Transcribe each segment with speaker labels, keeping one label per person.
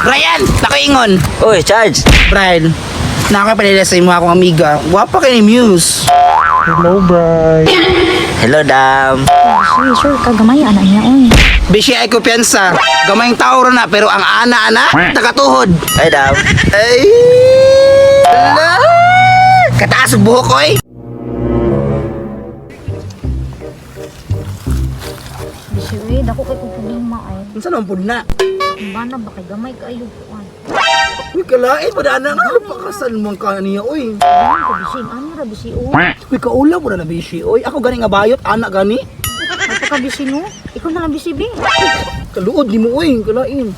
Speaker 1: Brian, nakaingon.
Speaker 2: Uy, Charge!
Speaker 1: Brian, nakapalila sa imo akong amiga. Gwapa kay ni Muse.
Speaker 3: Hello, Bri.
Speaker 2: Hello, Dam.
Speaker 4: Sige, sure ka gamay ana niya oy.
Speaker 1: Bishi ay kumpiyansa. Gamayng tao ra na pero ang ana-ana nakatuhod.
Speaker 2: Ay, Dam.
Speaker 1: Ay! Ala! Kataas ang buhok oy.
Speaker 4: Bisi oy, dako kay kong problema ay.
Speaker 1: Unsa naman pud na?
Speaker 4: Ang bana ba kay gamay kaayo kuan.
Speaker 1: Uy, kalain pa na nga pakasal mo ang kaniya oy.
Speaker 4: Gamay ka bisi, ano ra bisi oy.
Speaker 1: Uy, kaula mo na na bishi oy. Ako gani nga bayot, ana gani.
Speaker 4: Magpaka bisi no. Ikaw na lang bisi bi.
Speaker 1: Kaluod nimo oy, kalain.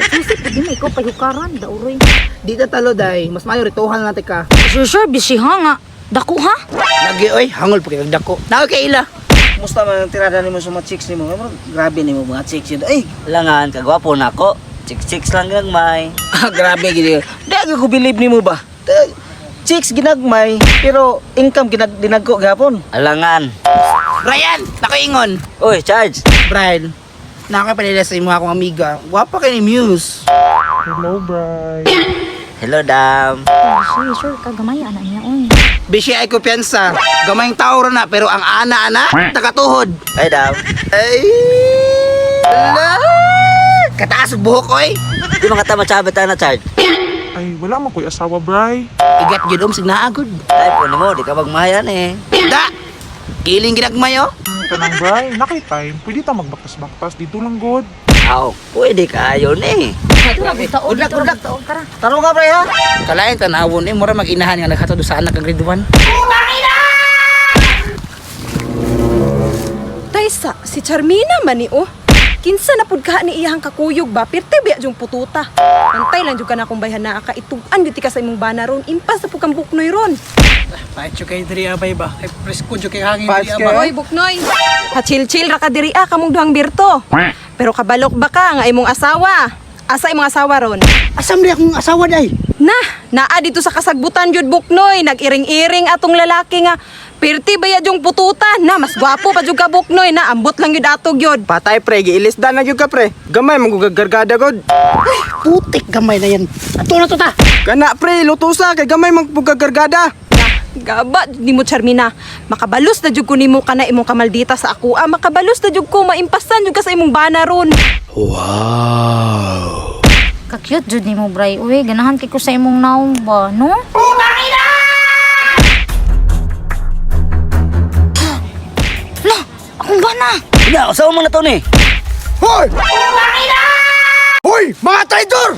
Speaker 4: Sisip pud mo ikaw pahukaran dauroy.
Speaker 1: Di ta talo day, mas mayo rituhan natin ka.
Speaker 4: Sure sure bisi ha nga. Dako ha?
Speaker 1: Lagi oy, hangol pa kay dako. Naa kay ila.
Speaker 5: Kumusta man ang tirada nimo sa mga chicks nimo? Ay, murag grabe nimo mga chicks yun. Ay,
Speaker 2: Langan, kagwapo na ako. Chicks-chicks lang gagmay.
Speaker 5: ah, grabe gid. Di ako ko believe nimo ba? Chicks ginagmay pero income ginag dinagko gapon.
Speaker 2: Alangan.
Speaker 1: Brian, nakaingon.
Speaker 2: Uy, Charge!
Speaker 1: Brian, nakapalila sa imo akong amiga. Gwapa kay ni Muse.
Speaker 3: Hello, Bri.
Speaker 2: Hello, Dam.
Speaker 4: Sige, sure ka gamay ana niya oy.
Speaker 1: Bishi ay kumpiyansa. Gamayng tao ra na pero ang ana-ana nakatuhod.
Speaker 2: Ay, Dam.
Speaker 1: Ay! Ala! Kataas ang buhok oy.
Speaker 2: Di mga tama chabit na, Charge.
Speaker 3: Ay, wala man ko'y asawa, Bri.
Speaker 1: Igat gyud om signaagod.
Speaker 2: Ay, po nimo, di ka magmahayan eh.
Speaker 1: Da! Kiling ginagmay oh.
Speaker 3: Tanang, Bri, nakay time. Pwede ta magbaktas-baktas. Dito lang, good.
Speaker 2: Aw, pwede kayo ni.
Speaker 4: Good luck, good luck. Tara.
Speaker 5: Tarong ka pre ha.
Speaker 1: Kalain tanawon eh mura mag-inahan nga naghatod sa anak ang grade 1.
Speaker 6: Taysa, si Charmina man ni oh. Kinsa na pud ka ni iyang kakuyog ba? Pirte biya jung pututa. Pantay lang jud ka na kung bayhan naa ka itugan gyud ti ka sa imong bana ron. Impas na pud kang buknoy ron.
Speaker 7: Pacho kay diri abay ba? Kay presko jud kay hangin diri
Speaker 3: Pacho
Speaker 7: abay.
Speaker 6: Hoy buknoy. Ha chill ra ka diri ah kamong duhang birto. Pero kabalok ba ka nga imong asawa? Asa imong asawa ron?
Speaker 1: Asam ri akong asawa day.
Speaker 6: Na, naa dito sa kasagbutan jud buknoy, nag-iring-iring atong lalaki nga pirti baya jung pututa na mas gwapo pa jud ka buknoy na ambot lang jud atog yun.
Speaker 8: Patay pre, giilis da na gyud ka pre. Gamay man gargada god.
Speaker 1: Putik gamay na yan. Ato na to ta.
Speaker 8: Kana pre, lutusa kay gamay man gargada.
Speaker 6: Gaba di mo Charmina. Makabalos na jud ko nimo kana imong kamaldita sa ako. Ah, makabalos na jud ko maimpasan jud ka sa imong bana ron.
Speaker 4: Ka-cute jud nimo Bray. Uy, ganahan kay ko sa imong naong ba, no? Lah, akong bana.
Speaker 2: Ina, usawa mo na to ni.
Speaker 8: Hoy! Hoy, mga traitor!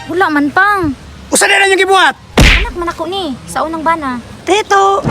Speaker 4: Wala man pang.
Speaker 8: Usa na yung gibuhat.
Speaker 4: Anak man ako ni sa unang bana.
Speaker 2: Tito!